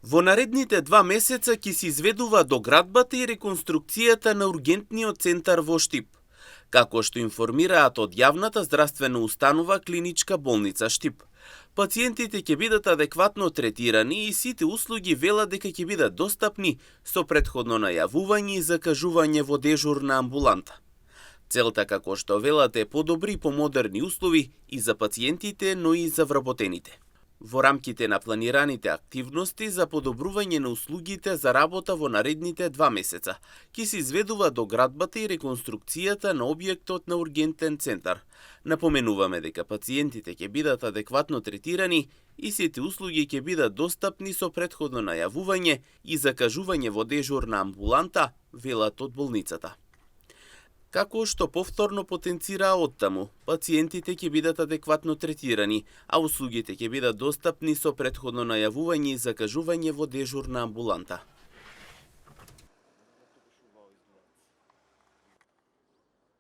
Во наредните 2 месеца ќе се изведува доградбата и реконструкцијата на ургентниот центар во Штип, како што информираат од јавната здравствена установа Клиничка болница Штип. Пациентите ќе бидат адекватно третирани и сите услуги велат дека ќе бидат достапни со претходно најавување и закажување во дежурна амбуланта. Целта, како што велат, е подобри и помодерни услови и за пациентите, но и за вработените. Во рамките на планираните активности за подобрување на услугите за работа во наредните 2 месеца, ќе се изведува доградбата и реконструкцијата на објектот на ургентен центар. Напоменуваме дека пациентите ќе бидат адекватно третирани и сите услуги ќе бидат достапни со претходно најавување и закажување во дежурна амбуланта, велат од болницата. Како што повторно потенцираа оттаму, пациентите ќе бидат адекватно третирани, а услугите ќе бидат достапни со претходно најавување и закажување во дежурна амбуланта.